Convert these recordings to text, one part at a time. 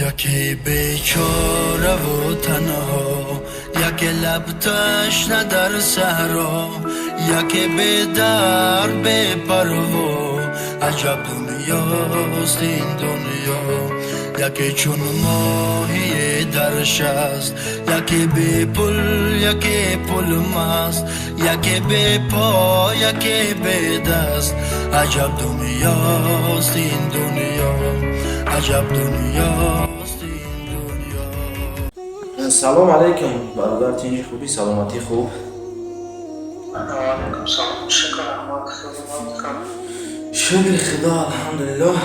Яке бечораву танҳо, яке лаб ташна дар саҳро, яке бедард, бепарво. Аҷаб дунёст ин дунё. Яке чун моҳие дар шаст, яке бепул, яке пулмаст, яке бепо, яке бедаст. Аҷаб дунёст ин дунё, аҷаб дунёст ин дунё. Салом алейкум, бародар, тинҷи, хубӣ, саломатӣ хуб? Алейкум салом, шукр, раҳмат, хизмат. Шукри Худо, алҳамдулиллоҳ.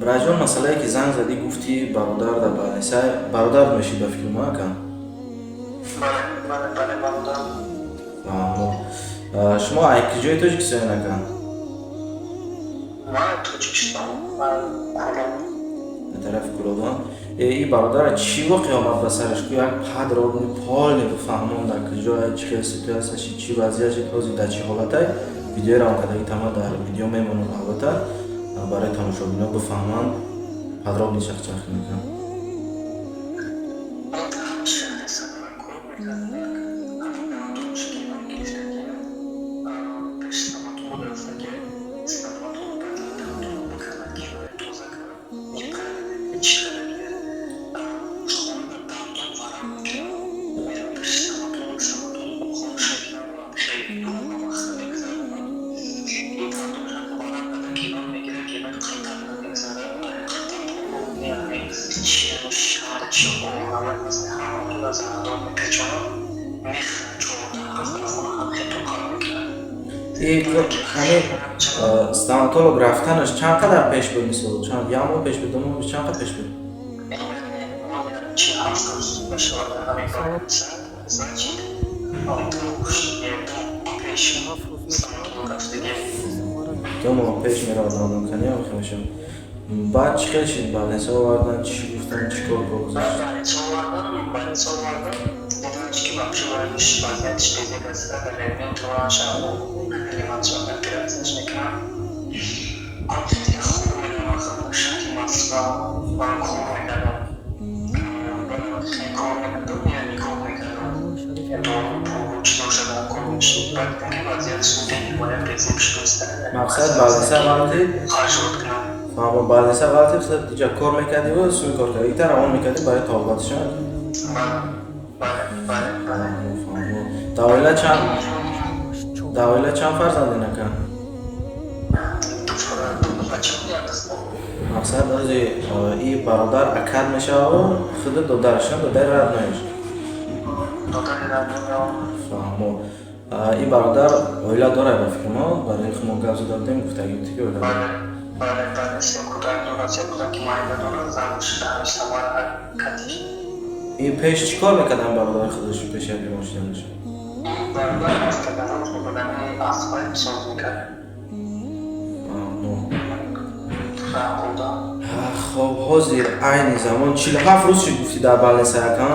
Бираҷон, масъалае ки занг задӣ, гуфтӣ бародар дар больница. Бародар мешид, ба фикри ма, ака? Бале, бародар. Фаҳмо. Шумо ай куҷои Тоҷикистоен, ака? Ман Тоҷикистон, ман Кӯлоб. Ба тарафи Кӯлобон. И бародара чӣ воқеа омад ба сараш? Ку як подробный, полный бифаҳмон, дар куҷое, чӣ хел ситуация шид, чӣ вазъият шид, ҳозир дар чӣ ҳолатай. Видеои равон кардагӣ тама дар видео мемонам, албатта, барои тамошобино бифаҳманд подробный чахчах мекунам. Ман дар шаҳри Самара кор мекардам, як донишгоҳи гирифтагӣ, пеш стоматолог рафтагӣ, стоматолог дандонро биканад, гинои тоза кунад, неправильно чӣ кардагӣ, хона дандон варам мекунад, мерам пеши стоматолог, стоматолог хоҳиш мекунам, хеле вақт мегузаронам, ин дандонро варам карда, гино мегирад, гинои қилтақ намегузарад, қилтақ чи чи оламат нест, ҳаматон аз дандон мепечонам, мехӯрад, 14 рӯз дар хона ҳам хеле тоқат мекунад. Ҳамин стоматолог рафтанаш чанд қадар пеш буд, мисол, чанд, як моҳ пеш буд, 2 моҳ буд, чанд қад пеш буд? 47 рӯз мешавад ҳамин больница, значит, 2 моҳ пеш стоматолог рафтагӣ. 2 моҳ пеш меравад дандонканӣ, охир мешавад. Баъд чӣ хел шид? Больница овардан, чӣ гуфтан, чӣ кор гузашт? Больница овардан, больница овардан, дидам ки вообще вазъиятиш безеб аст, реаниматсия, реанимационная операцияш мекунам. Хоб меравам шаҳри Москва, ман кор мекардам, кор мекардам, яъне кор мекардам, чӣ дошта кор мешуд. Баъд дидам ки вазъиятиш бениҳоят безеб шудааст. Мақсад, больница ғалтид? Хаҷот кунам. Фаҳмо, больница ғалтид, худ иҷа кор мекардиву суми кор карди, ита равон мекардӣ барои табобаташон? Бале. Фаҳмо. Дар оила чанд фарзанден, ака? Ду бача, як духтар. Мақсад, ози и бародар акад мешаву худи додарашон, додари родной ш? Додари родной. Фаҳмо. И бародар оила дорад, ба фикри мо, барои мо гап зада будем, гуфтагӣ буд ки оила дорад. Бале, се кӯдак дорад, се кӯдаки майда дорад, занаш дар Самара катиш. И пеш чӣ кор мекардан бародари худаш, пеш як бемор шуданаш? Бародар автогараж будани, асфальт соз мекард. Фаҳмо. Уда. Хоб, ҳозир айни замон 47 рӯз шуд, гуфтӣ, дар больница, ака?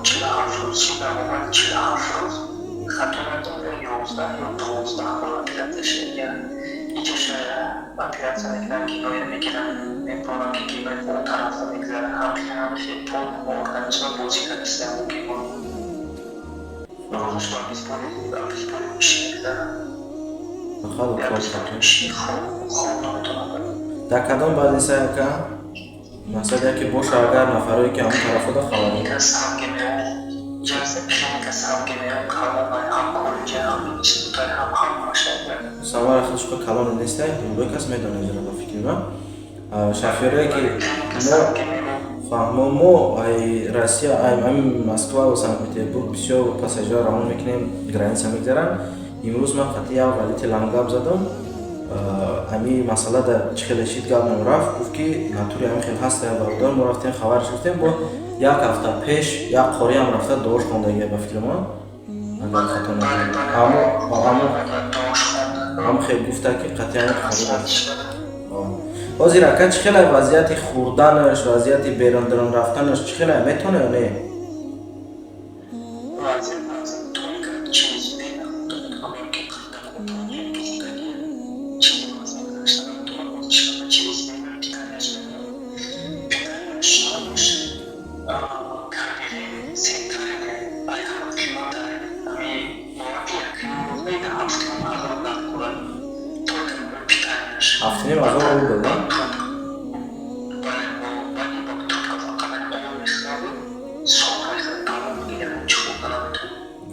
47 рӯз шуд, дар омад 47 рӯз, хато надорам, 11 ё 12 бор оператсия шуда. Иҷоша оператсия мекунам, гиноя мегирам, меборам, ки гинои он тарафа мегузарад, ҳам хел пол организма бозӣ кардастам, гино рӯзаш ба обезболивающий мегузарад. Фақат укол? Обезболивающий, хоб наметавонам. Дар кадом больница, ака? Мақсад, яке боша, агар нафарое ки ҳамон тарафода хабар. Клиника СамГМУ, ҷалса, клиника СамГМУ, калонай, ҳам коллеҷа, ҳам институтай, ҳам ҳамаша. Самара худаш ко калоне нестай, любой кас медонад ҷара, ба фикри ман. Шофёрое ки мо фаҳмо, мо ай Россия, ай ҳамин Москва ва Санкт Петербург бисёр пассажирро равон мекунем, граница мегзаранд. Имрӯз ман қатъи як водитель ам гап задам, ҳами масъала дар чӣ хеле шид, гапмон рафт, гуфт ки натури ҳамин хел ҳаст, бародар, мо рафтем, хабарш гуфтем, бо як ҳафта пеш як қориам рафта дуош хондагия, ба фикри ман, агар хато накунам, аммо хел гуфта ки қатъиян хабар. Ҳозир, ака, чӣ хеле вазъияти хӯрданаш, вазъияти берун рафтанаш чӣ хеле, метавона ё не? Вазъият только через вена, только чизи маза гузаштан, через вена питания ш.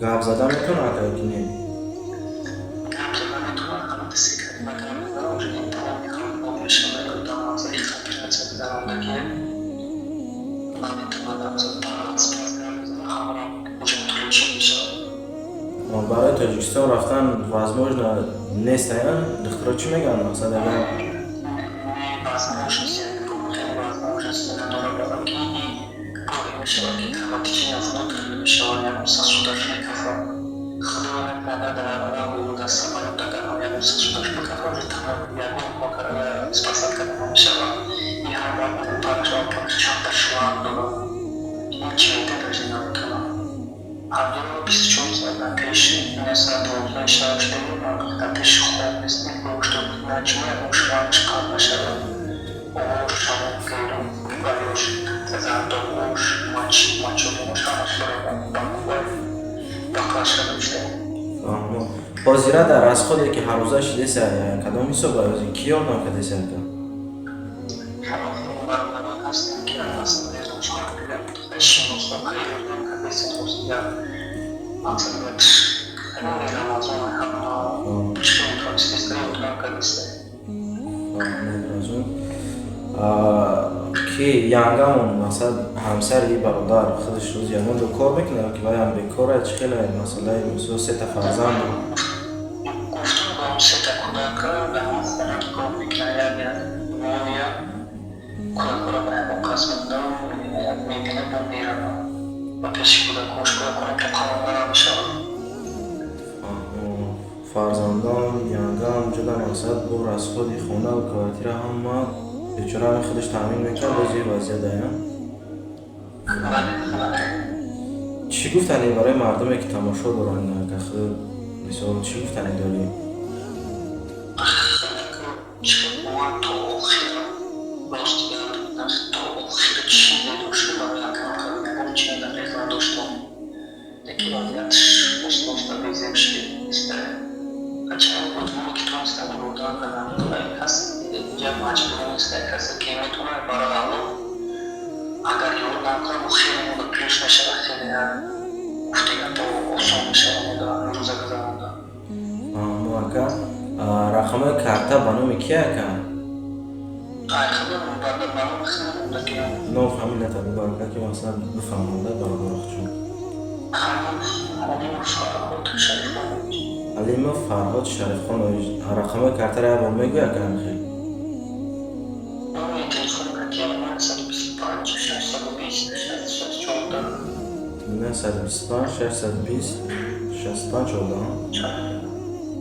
Гап зада метавонад, ака, ё ки не? Гап зада метавонад, ҳамата се калима гап мезанад, уже ин тамом мехоҳад мешавад. Одам мақсади оператсия гузарондагие, наметавонад гап зада, пас пас гап мезанад, ҳамаро уже тулучӣ мешавад. Барои Тоҷикистон рафтан возможно нест, ая? Духтуро чӣ мегӯянд, мақсад, агар Возможность, хеле возможность надорад, барои ки гоҳе мешавад, ки кровотечение внутренне мешавад, ягон сосудаш мекафад. Худо накарда, дар раву дар самолёт агар ягон сосудаш бикафад, уже тамом, ягон спасать карда намешавад. И ҳама параш чанда шланг дорад, ҳеҷ даже наметавонад. Ҳамдиро 24 соат дар пеши, соат 12 шаб шуда, дар пеши хоб нест, гӯшто наҷма ягон шлангаш қатъ нашавад. Ош, ҳамон берун валёш, зардобош, мачобош, ҳамаш баклашка дошта. Фаҳмо. Ҳозира дар расходе, ки ҳаррӯза шидеса, кадом ҳисоба, ки ёрдам кардеса, ака? Бародарон ҳастанд, ки шиносо ёрдам кардеса. Мақсад, Рамазон ҳама чӣ метавонистеста, ёрдам кардеста. Фаҳмед. Ки янгамон, мақсад, ҳамсари бародар худаш рӯз ягон ҷо кор мекунад, ки вай ҳам бекора? Чӣ хеле масъалаи, мисол, сета фарзанд? Гуфтам, ба он сета кӯдака дар ҳамон хона нигоҳ мекунад, як моя кӯдакҳоро ба ягон кас мемонад, мебинад, бо меравад ба пеши кӯдакош, кӯдакона то қалонда намешавад. Фарзандон, янгам ҷуда, мақсад, бо расходи хона, квартира, ҳама бечора ҳами худаш таъмин мекард. Бози вазъият ая. Бале. Чӣ гуфтанӣ барои мардуме, ки тамошо доранд, ака, худ, мисол, чӣ гуфтанӣ дорӣ? Чӣ ман то охир, рости то охир чизе доштам барои акам кардам, ягон чизе дақиқ надоштам, лекин вазъиятш оста оста безеб шуд. Чанд одамоне, ки тонистанд, ёрдам карданд. Кас инҷа маҷбур нест, касе ки метавонад, барои Аллоҳ агар ёрдам кунад, хеле мода плюс мешавад, хеле гуфти гапо осон мешавад мода рӯза гузаронда. Фаҳмо, ака. Рақамҳои карта ба номи ки, ака? Ба номи худам мондагиам. Ном, фамилията бибар, ака, ки масалан бифаҳмонда бародарохчун. Алимов Фарҳод Шарифхонович. Алимов Фарҳод Шарифхонович. Рақамҳои картаро як бор мегӯй, ака, хел? Номери телефони картиам 925 620 66 14. 925 620 65 14?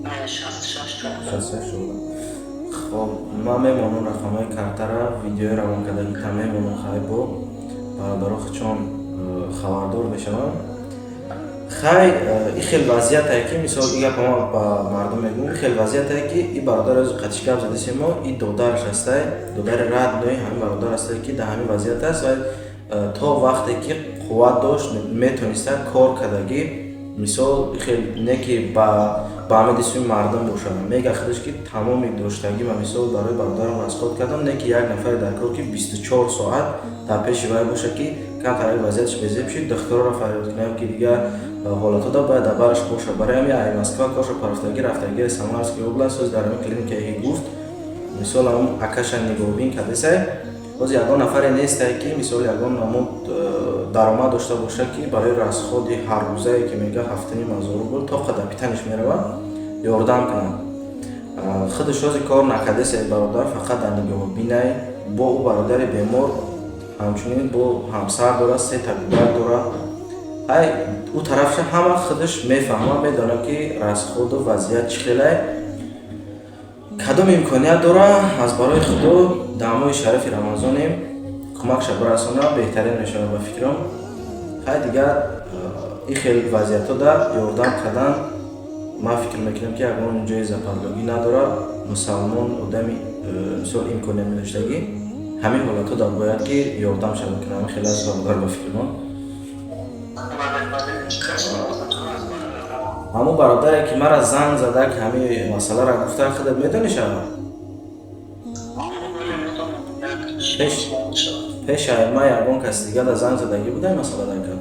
Не, 66 14. 66 14. Хоб, ман мемонам рақамҳои картара, видеои равонкардагита мемонам. Хай, бо бародаро чон хабардор мешаванд. Хай, и хел вазъиятае, ки мисол, и гапа ман ба мардум мегӯям, и хел вазъиятае, ки и бародар ози қатиш гап задесем мо, и додараш ҳастай, додари родной ҳамин бародар ҳастай, ки дар ҳамин вазъият аст ва то вақте ки қувват дошт, метониста кор кардагӣ. Мисол, хел не ки ба ҳамаи суи мардум бошад. Мега худаш, ки тамоми доштагима, мисол, барои бародарам расход кардам, не ки як нафаре дар кор, ки 24 соат дар пеши вай бошад, ки камтар вазъияташ безеб шид, духтуроро фарёд кунам, ки дигар ҳолатҳо да бояд дар бараш бошад. Барои ҳамин ай Москва коршо парафтагӣ, рафтагӣ Самарский область, ҳоз дар ҳамин клиникае, ки гуфт, мисол, ҳамун акаша нигоҳбин кардесай. Боз ягон нафаре нестай, ки, мисол, ягон намуд даромад дошта бошад, ки барои расходи ҳаррӯзае, ки мега 7,5 ҳазор рубл то қадар питаниш меравад, ёрдам кунад. Худаш ҳози кор накардесай бародар, фақат дар нигоҳбинай бо ӯ бародари бемор, ҳамчунин бо ҳамсар дорад, сета кӯдак дорад. Ай ӯ тарафша ҳама худаш мефаҳмад, медонад, ки расходу вазъият чӣ хелай. Кадом имконият дора, аз барои Худо, дар моҳи шарифи Рамазонем, кӯмакша барасона, беҳтарин мешавад ба фикрам. Хай, дигар ин хел вазъиятҳо дар ёрдам кардан, ман фикр мекунам, ки ягон ҷои западлогӣ надорад. Мусалмон одами, мисол, имконият медоштагӣ, ҳамин ҳолатҳо дар бояд ки ёрдам шавад кунад. Ҳамин хел аст, бародар, ба фикри ман. Ҳамун бародаре, ки мара занг зада, ки ҳамин масъаларо гуфта, худат медонӣ шава? Пеш ай ман ягон каси дигар да занг задагӣ буда ин масъала дар?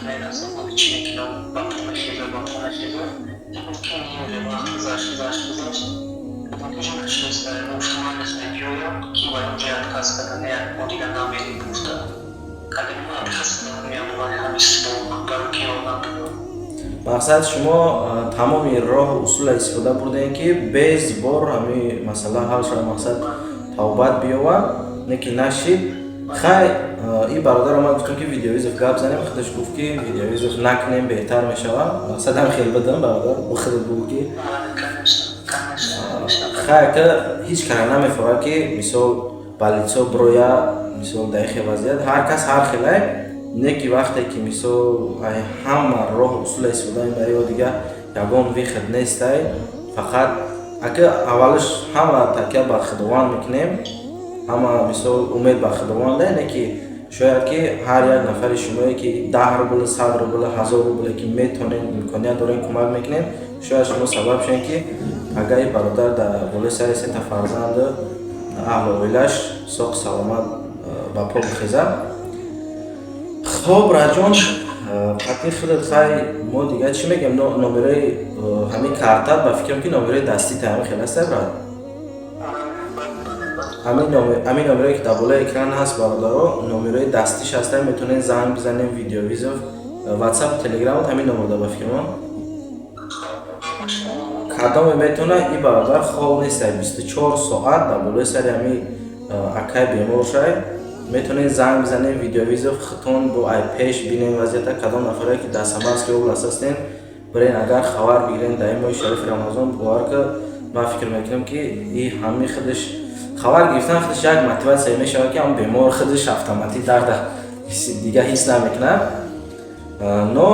Мерасам, чӣ мекунам, ба по мехеза, ба по мехеза. Ки вақт гузашт, гузашт, гузашт, уже нашиста. Гуфтам, ман мехоҳам биёям, ки ва инҷа отказ карда, не, мо дигар намерем, гуфта. Агар ман отказ кардам, меям, вале ҳамин сбор барои ки ёрдам бидод. Мақсад, шумо тамоми роҳу усула истифода бурдем, ки без бор ҳамин масъала ҳал шавад, мақсад, тавбат биёвад, не ки нашид. Хай, ин бародаро ман гуфтам, ки видеовызов гап занем, худаш гуфт, ки видеовызов накунем, беҳтар мешавад. Мақсад, ҳам хел бидам, бародар, бо худат бугӯ, ки хай, ака, ҳеҷ кара намефорад, ки мисол ба лицо бироя. Мисол, дар хел вазъият ҳар кас ҳар хелай, не ки вақте ки мисол ай ҳама роҳу усула истифода мебарӣ ё дигар ягон выход нестай. Фақат, ака, аввалаш ҳама такя ба Худованд мекунем, ҳама мисол умед ба Худованда, не ки шояд ки ҳар як нафари шумое, ки 10 рубл, 100 рубл, 1000 рубле ки метонед, имконият дорен, кӯмак мекунед, шояд шумо сабаб шавед, ки агар ин бародар дар болои сари сета фарзанду аҳлу оилаш соқ саломат ба по бихезад. Хоб, раҷон, қатъи худат. Хай, мо дигар чӣ мегӯем? Номерои ҳамин карта, ба фикрам, ки номерои дастӣ таҳамин хел аст, брат. Ҳамин номерое, ки дар болои экран ҳаст, бародаро, номерои дастиш ҳаста, метавонед занг бизанем, видеовызов, Ватсап, Телеграмот ҳамин номерда. Ба фикрам, кадоме метавона, ин бародар хоб нестай, 24 соат дар болои сари ҳамин акай бемор шай. Метавонед занг бизанем, видеовызов, хитон бо ай пеш бинем вазъията. Кадом нафаре, ки дар Самарский область ҳастен, бирен, агар хабар бигирен дар ин моҳи шарифи Рамазон. Бовар ка, ман фикр мекунам, ки и ҳамин худаш хабар гирифтан худаш як мотиватсия мешавад, ки ҳам бемор худаш автоматик дарда дигар ҳис намекунад. Но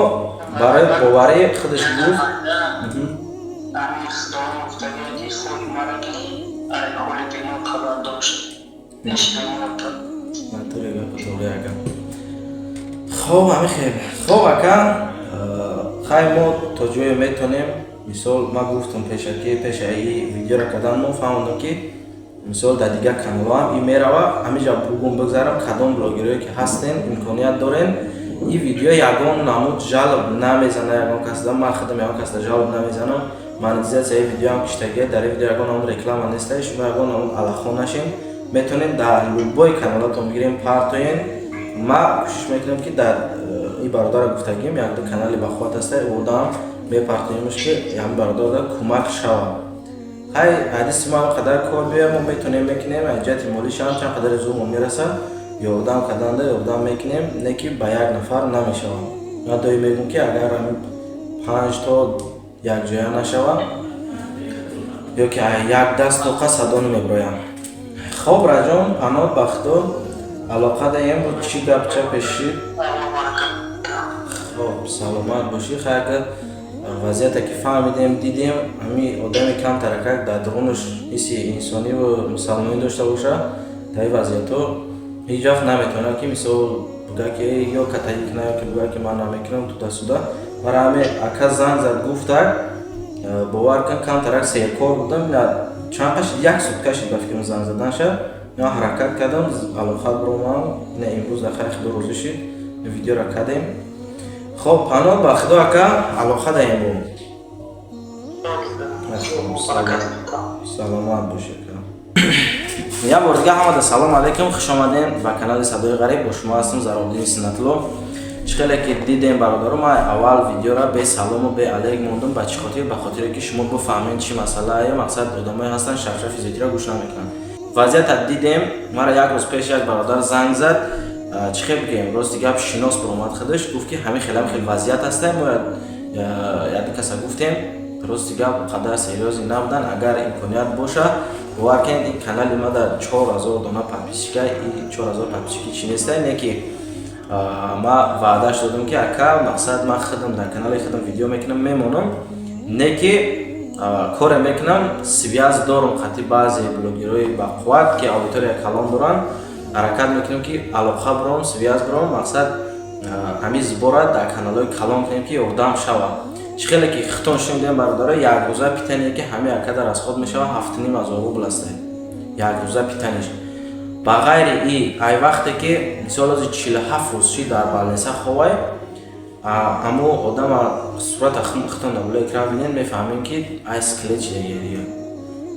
барои боварӣ худаш гуфт. Ҳамин Худованд гуфтагие, ки хоҳи мара, ки ай ҳоли бемор хабар дошт, ҳеч беморта. Натуре, гапа тоғри, ака. Хоб, ҳамин хел. Хоб, ака, хай, мо то ҷое метонем. Мисол, ман гуфтам пешаки, пешаи видеоро кардан мо фаҳмондам, ки мисол дар дигар каналҳоам ин мерава. Ҳаминҷа бугум бигзарам, кадом блогерое, ки ҳастен, имконият дорен, ин видео ягон намуд жалоб намезана ягон касда. Ман худам ягон касда жалоб намезанам. Монетизатсияи видеоам киштагия, дар ин видео ягон намуд реклама неста. Шумо ягон намуд аллахо нашен, метавонед дар любой каналатон бигирем, партоен. Ма кӯшиш мекунам, ки дар ин бародарро гуфтагим, якду канали бахувват аста, одам мепартоемш, ки ҳамин бародарда кӯмак шавад. Хай, ҳадиси ма қадар кор биёя, мо метавонем, мекунем. Аз ҷиҳати молишам чанд қадари зӯрмо мерасад, ёрдам карданда ёрдам мекунем, не ки ба як нафар намешавад. Ман доим мегӯм, ки агар ҳамин панҷ то якҷоя нашавад ё ки як даст тоқа, садо намебироям. Хоб, раҷон, паноҳ ба Худо, алоқа даем. Бо чӣ гапча пешид? Хоб, саломат бошӣ. Хай, агар вазъияте ки фаҳмидем, дидем, ҳамин одами камтаракак дар дурунаш ҳисси инсониву мусалмонӣ дошта бошад, дар ин вазъиятҳо ҳеҷ вақт наметавонад, ки мисол буга, ки ё катагӣ кунад, ё ки буга, ки ман намекунам туда-сюда. Барои ҳамин ака занг зад, гуфтак, бовар кун, камтарак серкор будам. Чанд кашид, як сутка шид, ба фикрам, занг заданша. Ман ҳаракат кардам, алоқа биромам. Ина имрӯз дар хайри Худо розӣ шид, видеоро кардем. Хоб, паноҳ ба Худо, ака, алоқа даем бо. Саломат бошед. Як бор дига ҳамада салом алейкум, хуш омадем ба канали Садои Ғариб. Бо шумо ҳастам, Заробдини Синнатло. Чӣ хеле ки дидем, бародаро, ман аввал видеора бе салому бе алейк мондум. Ба чӣ хотир? Ба хотире ки шумо бифаҳмед, чӣ масъалае. Мақсад, одамое ҳастанд, шафшафи зиёдиро гӯш намекунанд. Вазъията дидем. Мара як рӯз пеш як бародар занг зад. Чӣ хел бигӯем, рости гап, шинос баромад. Худаш гуфт, ки ҳамин хелам хел вазъият ҳаста. Мо яду каса гуфтем, рости гап, қадар серьёзный набуданд. Агар имконият боша, бовар кунед, ин канали ма дар 4000 дона подписчика, и 4000 подписчики чӣ неста, не ки ма ваъдаш додам, ки ака, мақсад, ман худам дар канали худам видео мекунам, мемонам, не ки коре мекунам, связь дорум қати баъзе блогерҳои бақувват, ки аудитория калон доранд. Ҳаракат мекунем, ки алоқа биром, связь биром, мақсад, ҳамин сбора дар каналҳои калон кунем, ки ёрдам шавад. Чӣ хеле ки хитон шунидем, бародаро, якрӯза питание, ки ҳамин ака дар расход мешавад, 7500 рубл аст якрӯза питаниш. Ба ғайри и, ай вақте ки мисол ози 47 рӯз ши дар больница ховай. Ҳамо одама сурата хитон дар болои экран бинед, мефаҳмем, ки ай скелет шидагия дига.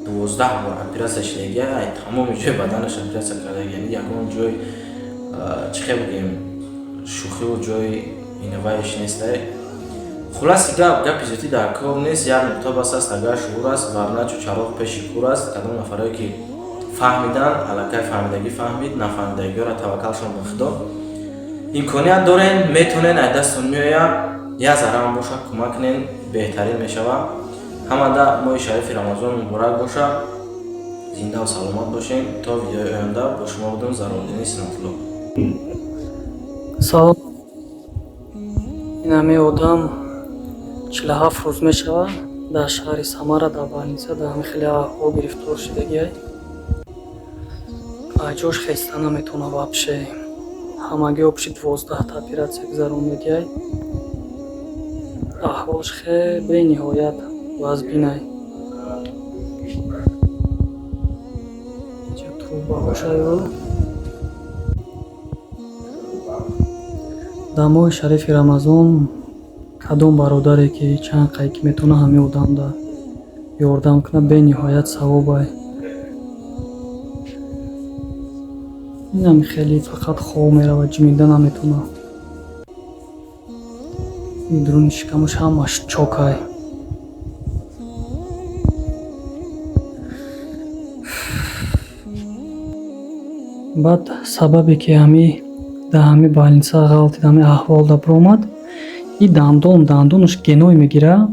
12 бор оператсия шидагия, ай тамоми ҷои баданаш оператсия кардагия. Яъне ягон ҷой, чӣ хел бигем, шӯхиву ҷои инавайш нестай. Хулоси гап, гапи зиёдӣ дар кор нест, як нуқта бас аст: агар шуур аст, варна чу чароғ пеши кур аст. Кадом нафарое ки фаҳмидан, аллакай фаҳмидагӣ фаҳмид, нафаҳмидагиёра таваккалшон ба Худо. Имконият дорен, метонен, ай дастон меояд, як зарраам бошад, кӯмак кунен, беҳтарин мешавад. Ҳамада моҳи шарифи Рамазон муборак бошад, зиндаву саломат бошем. То видеои оянда бо шумо будум Зарроддини Синатулло. Салом. Ин ҳамин одам 47 рӯз мешавад, дар шаҳри Самара, дар больница, дар ҳамин хеле аҳвол гирифтор шудагиай. Аз ҷош хеста наметавонад вообще. Ҳамагӣ общий 12та оператсия гузарондагиай. Аҳволаш хеле бениҳоят вазбинай. Инҷа трубаҳошаю. Дар моҳи шарифи Рамазон кадом бародаре ки чанд қай ки метавонад, ҳамин одамда ёрдам кунад, бениҳоят савобай. Инам хеле фақат хоб меравад, ҷимида наметавонад. Ин дуруни шикамаш ҳамаш чокай. Баъд сабабе ки ҳами дар ҳами больница ғалтид, ҳами аҳволда биромад, и дандон, дандонаш геной мегира.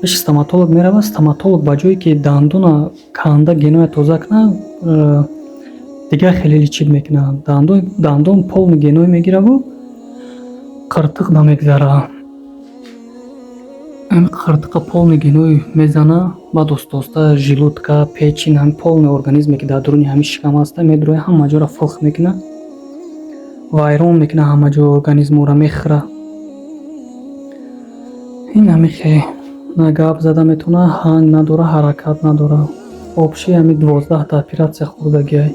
Пеши стоматолог меравад, стоматолог ба ҷое ки дандона канда геноя тоза кунад, дигар хеле лечить мекунад. Дандон полный геной мегираву қиртиқ намегзара. Ҳами қиртиқа полный геной мезана, баъд оста-оста желудка, печень, ҳами полный организме ки дар дуруни ҳами шикам ҳаста, медурояд, ҳама ҷоро филх мекунад, вайрон мекунад, ҳама ҷои организморо мехӯрад. Ин ҳами хе на гап зада метавонад, ҳанг надора, ҳаракат надора. Общий ҳами 12та оператсия хӯрдагиай.